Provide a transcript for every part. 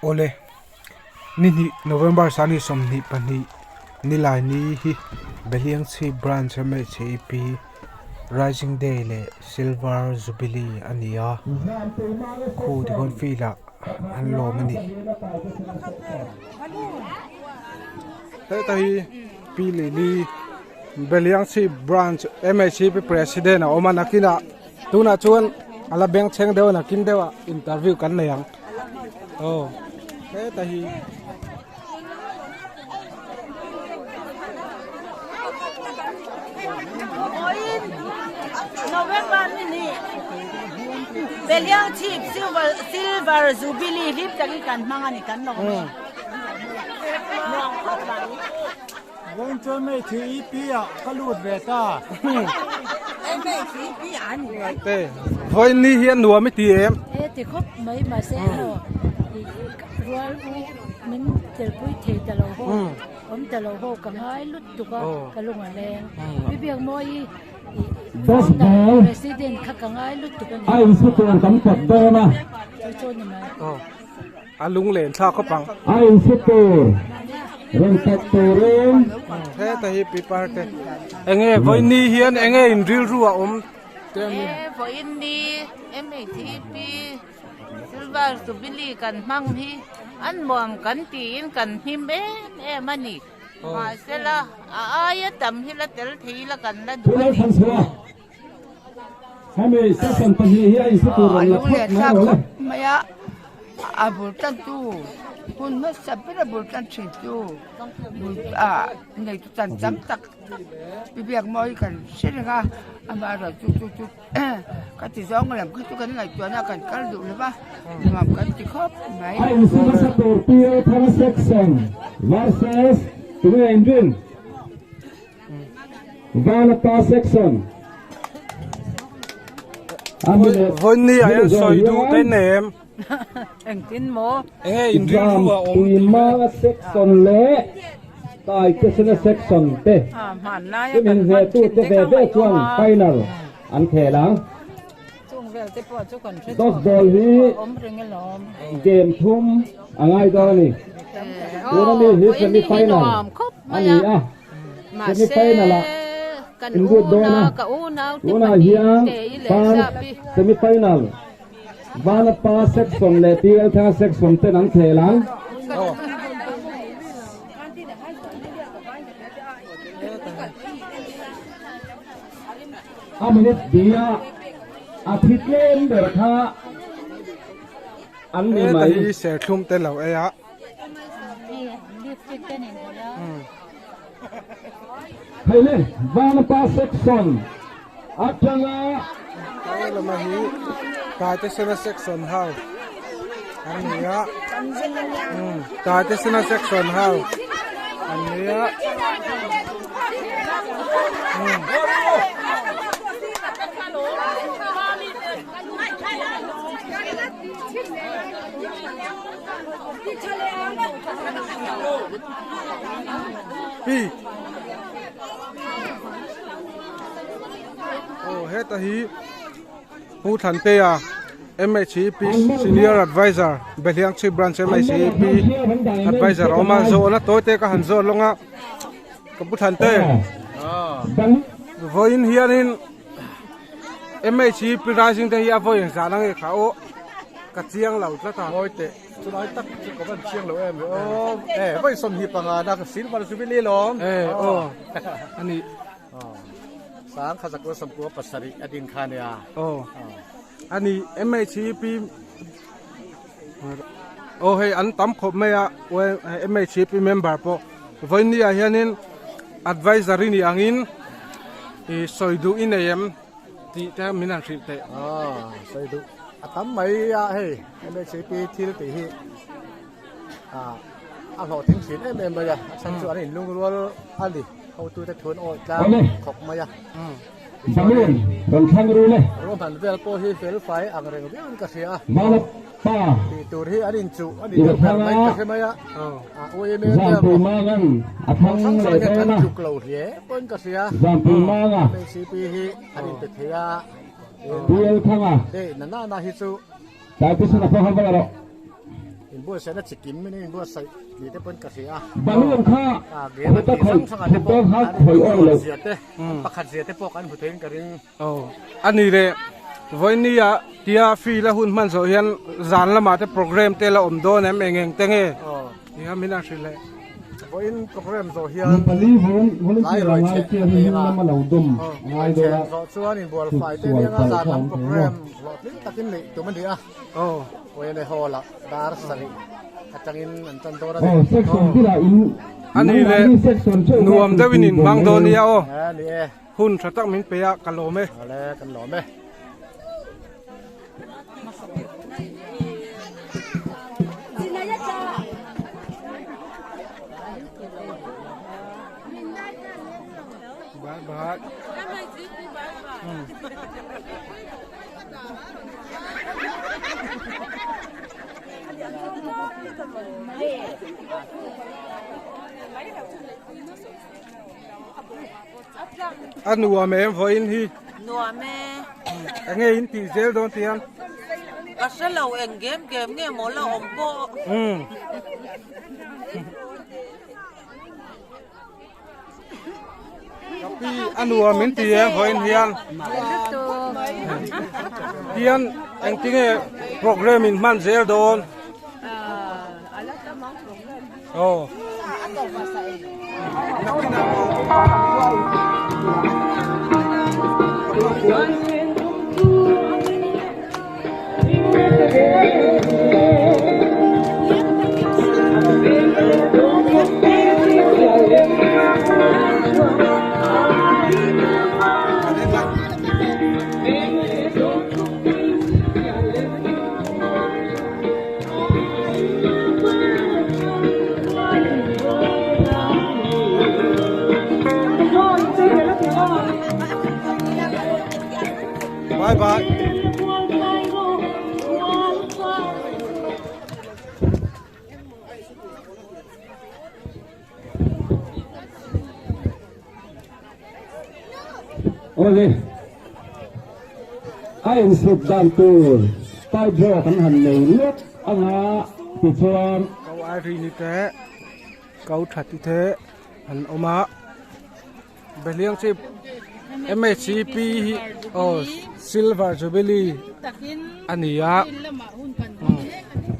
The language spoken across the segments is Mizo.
Awle, ni hnih November sani 22 nilai ni hi Behliangchhip Branch MHAP Rising Day leh Silver Jubilee a ni a, khu tikhawn field ah an lawm a ni. Heta hi Pi Lily Behliangchhip Branch MHAP President a awm a, nakinah tunah chuan a la bengchheng deuh a nakin deuhah interview kan nei ang. Aw heta hi November ni ni Beliang Chip Silver Silver Jubilee hlim takin kan hmang ani kan lo awm e. Nuam khawp mai. Vawiin chuan mei thi EP ah ka lut ve ta. Te vawiin ni hian nuam i ti em? E ti khawp mai mahse emaw rual u min telpui thei ta lo ho awm ta lo ho ka ngai lut tuk a ka lung a leng. Pi Biakmawi i founder president kha ka ngai lut tuk a ni. A insu tur kan pawt dawn a. Chu chu ni mai. A lunglen thlak khawp ang. A insi tur rawn pawt turin. Heta hi piper te enge vawiin hian enge in rilru a awm te a ni. E vawiin ni MHEP Silver Jubilee kan hmang hi an nuam kan tiin kan hnim em em a ni. Mahsela a aia tam hi la tel thei ila kan la duh a ni. Hemi session pahnih hi a insi tur rawn la phawt mai lo le. Mai a, a bul tantu hun hmasa ber a bul tan thin tu bul a neitu tan tam tak tak pi biak mawi kan hre reng a, amaherawh chu chu chu ka ti zawng lam kha chu kan ngaihtuahna kan kal duh lo va, nuam kan ti khawp mai. A insi hmasa tur PA Thanga section versus tunge inrin? Vanapa section. Vawiin ah hian sawi duh te nei em? Engtin maw? Enge in rilru a awm? Tuimanga section leh Taitesena section te chu min hnehtu te ve ve chuan final an khel ang. Dodgeball hi game thum a ngai dawn a ni. Tuna mi hi semi final a ni a. Semi final ah in lut dawn a, tunah hian Pan semi final Vanapa section leh PL Thanga section ten an khel ang. A minute bia a thi tlem ber kha an ni mai. Heta hi serthlum te lo ei a. Hei le Vanapa section atanga. Tlai lama hi Taitesena section ho an ni a Taitesena section ho an ni a. Pi Aw heta hi Pu Thlantea MHEP Senior Advisor Behliangchhip Branch MHEP Advisor a awm a zawhna tawi te ka han zawt lawng a ka Pu Thlante vawiin hianin MHEP Rising te hi a vawi engzah na nge kha aw ka chiang lo tlat a. Ngawi teh chulai tak chu ka van chiang lo em aw e vawi 25 na ka silver jubilee lawm e aw ani sang kha zakua sawmkua pasarih a ding kha nia aw ani MHEP aw hei an tam khawp mai a MHEP member pawh vawiin ah hianin advisory ni angin ih sawi duh i nei em tih te min han hrilh teh. Aw sawi duh a tam mai a hei MHEP thil tih hi ah a hlawhtling thin em em mai a a chhan chu an inlungrual a ni hotute thu an awih tlang khawp mai a. Balloon rawn thlang rul e. Ruahman vel pawh hi fel fai ang reng viau in ka hria a. Mala pa. Tih tur hi an inchuh a ni deuh ber mai ka hre mai a. Zanpui mangan a thlang leh dawn a. Kan tluk lo hle pawhin ka hria. Zanpui manga. MHCP hi an inpe thei a. PL Thanga. Hei na na na hi chu. Tlai te sana pawh han va la rawh. Inbuatsaihna chi kim in inbuatsaih ni te pawhin ka hria a. Balloon kha A game an khuta tih hrang khawih hrangah te thut pawh dawn kha an khawih awih inbuatsaih loh. zia te, an pakhat zia te pawh kan hmu theiin ka ring. Aw, a ni le. Vawinia tia field a hun hman zawh hian zan lamah te program te la awm dawn em eng eng te nge? Aw. Nia min a hrilh leh. Vawiin program zawh hian Mi pali tlai volunteer a ruai ngai cheh chian a hi nei hming anga lama lo dawm a ruai ngai dawn cheh a, zawh chuan inbual chhut fai te sual nia palh zan kha lam awm thei program maw? hlawhtling takin neih tum a ni a. Aw. Vawiin hall ah dar sarih atangin an tan dawn a ni. Aw section tirah in A ni le, nangmahni section theuh kha nuam deuhin titi in bawm hmang dawn em? nia aw. A ni e. Hun tha tak min pe a, ka lawm e. Awle, kan lawm e. Bye bye. A nuam em vawiin hi. Nuam e. Enge in tih zel dawn tiang. Ka hre lo eng game game nge maw la awm pawh. Umm. Ka pi a nuam in ti em vawiin hian. Tian engtinge program in hman zel dawn. Aw. Bye bye. Awle, a insut dan tur pipe draw kan han nei lawk anga tichuan. Ko ai ri ni te, ko tha ti te an awm a. Behliang chip MHCP hi aw Silver Jubilee a ni a.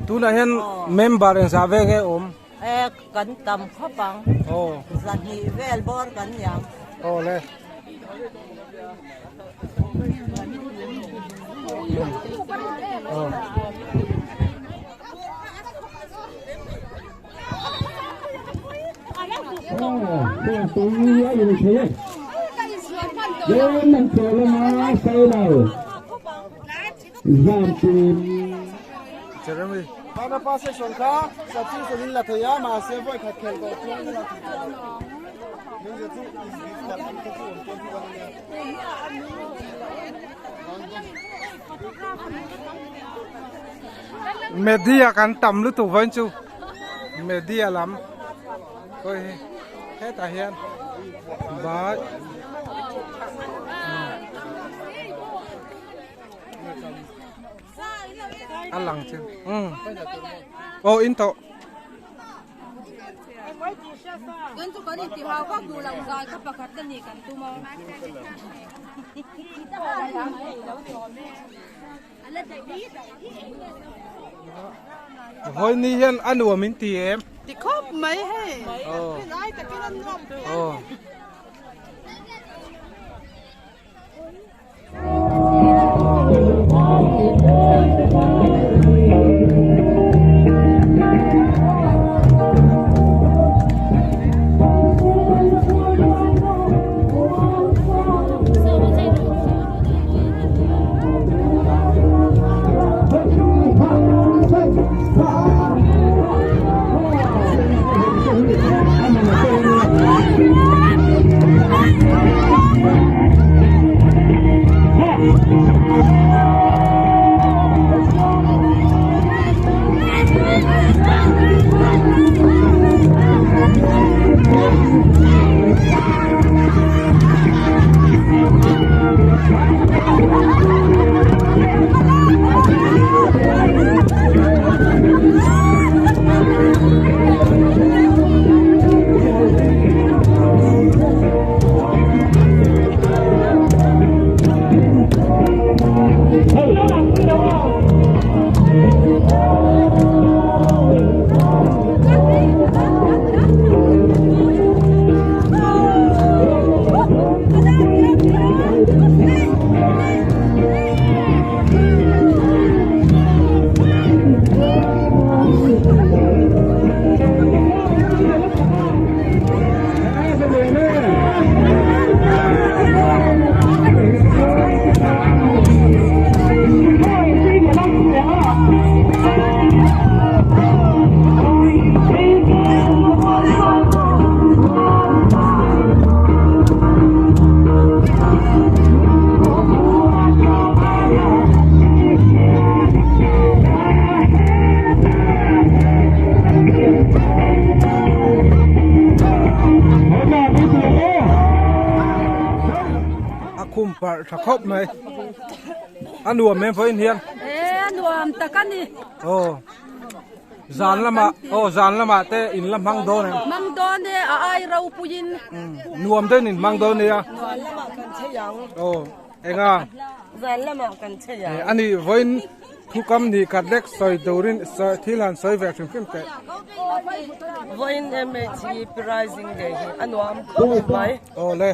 Tunah hian member engzah vel nge awm? E kan tam khawp ang. Aw. Zahnih vel bawr kan ni ang. Aw le. Aw. Aw, heng tui a in thei e. Tlem an chawl anga sawi lo. Zam tin. Jeremy. Pana pa section kha substitution in la thei a mahse vawi khat khel tawh chuan in la thei tawh lo. Heng chu Media kan tam lutuk vawiin chu media lam pawh hi hetah hian vai a lang chu umm aw in tawh. Vawi ni hian a nuam in ti em? Ti khawp mai hei. Rin ai takin an nuam phian. Aw. parh tha khawp mai. A nuam em vawiin hian? E, a nuam tak a ni. Aw. Zan lamah, aw zan lamah te in la hmang dawn em? Hmang dawn e, a ai ropuiin. Nuam deuhin in hmang dawn nia. Zan lamah kan chei ang. Aw, enga? Zan lamah kan chei ang. A nih vawiin thukam ni khat lek sawi turin thil han sawi ve hrim hrim teh. Vawiin MHEP Rising Day hi a nuam khawp mai. Aw le.